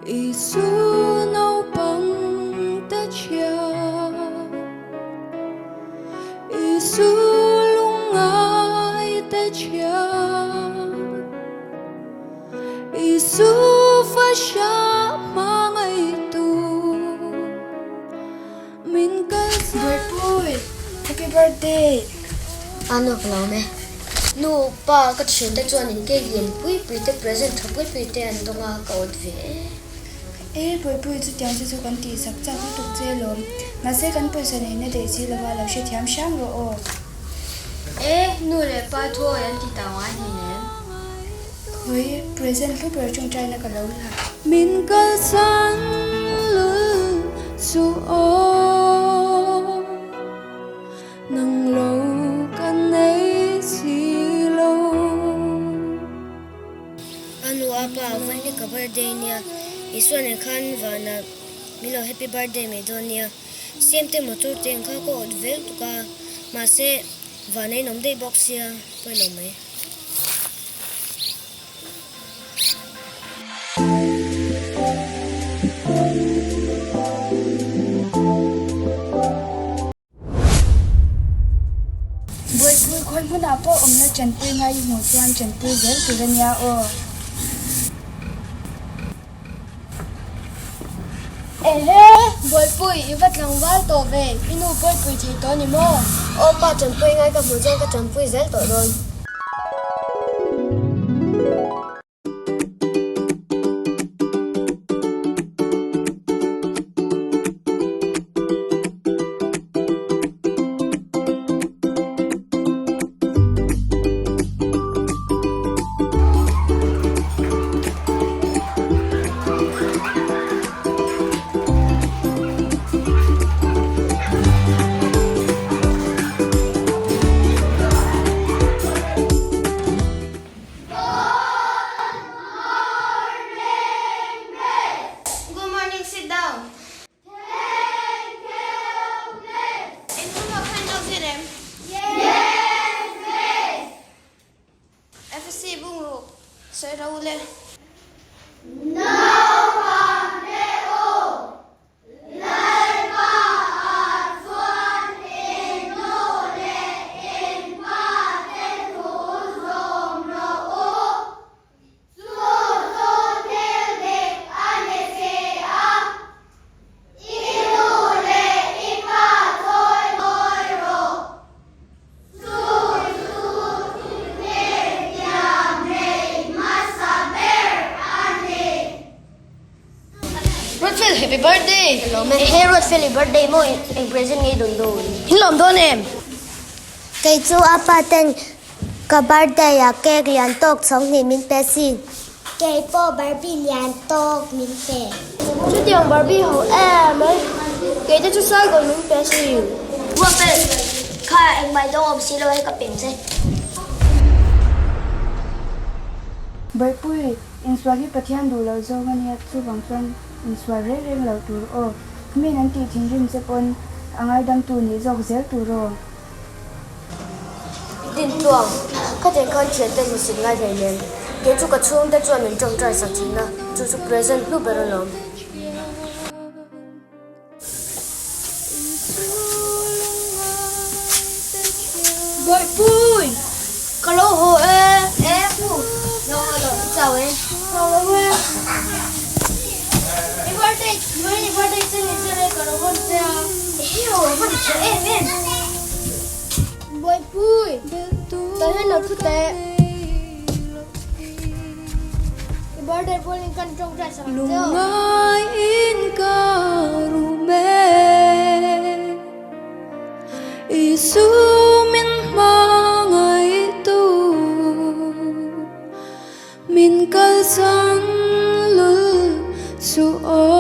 Isu naupang te chhia Isu lungngai te chhia Isu fahra hmangaihtu min kalsan. Buaipui, Happy birthday! A nu ka lo awm e. Nu, pa, ka thiante chuan in cake lian pui pui te present tha pui pui te an dawng a, ka awt ve e. E, Buaipui chutiang che chu kan tih sak chak lutuk che lawm. Mahse kan pawisa neihna daih si lova lo hrethiam hrang rawh aw. E, nu leh pa thuawi an ti ta ngai hleinem. Khawi, present hlu ber tawngtaina ka lo la. Min kalsan lul suh aw, nang lo ka nei si lo. A nu a pa vaini ka birthday nia, Isua nen khan vanah min lo happy birthday mai dawn nia. Siam te motor te ang kha ka awt vel tuk a, mahse vanah in awm daih bawk sia, pawi lo mai. Buaipui khawi hmunah pawh awmna chanpui ngai i hmuh chuan chanpui zel tur a nia aw. Ehe! Buaipui, i va tlangval tawh ve, i nu buaipui thei tawh a ni maw? Aw pa, chanpui ngai ka hmuh chuan ka chanpui zel tawh dawn. Good morning, sit down. Thank you, miss. In homework khan lo zir em? Yes, miss. FC bungruk sawi ro le. Naupang te u, Lalpa ah chuan in nu leh in pa te thu zawm rawh u. Chu chu thil dik a ni si a, i nu leh i pa chawi mawi rawh. Chu chu hetiang nei hmasa ber a ni. Ruatfel happy birthday! Ehe Ruatfel i birthday maw eng present ngei dawn dawn? In lawm dawn em? Kei chu a pa ten Ka birthday ah cake lian tawk chhawng hnih min pe sin. Kei pawh Barbie lian tawk min pe. Chutiang Barbie ho em mai. Kei te chu cycle min pe sin. Ruatfel, kha engmah i dawng awm si lo hei ka peng che. Bawipuii, insual hi Pathian duh loh zawng a nia, chuvang chuan insual reng reng loh tur aw. Min an tih thinrim che pawn a ngaidamtu nih zawk zel tur aw. Dintluang, ka thei khan thiante hmu sit ngai hlei nen, kei chu ka chhungte chuan min tawngtai sak thin a, chu chu present hlu ber alawm. Bawihpui, ka lo haw e. E pu, lo haw lo, i chau e. Chau lo e. I birthday, vawiin i birthday che ni che le ka lo hawn che a. Ehe aw, a va ni tha em em. Bawihpui, tah hian lo thu teh. I birthday pawhin kan tawngtai sak ang che aw. Lungngai in ka rum e, Isu min hmangaihtu, min kalsan lul suh aw.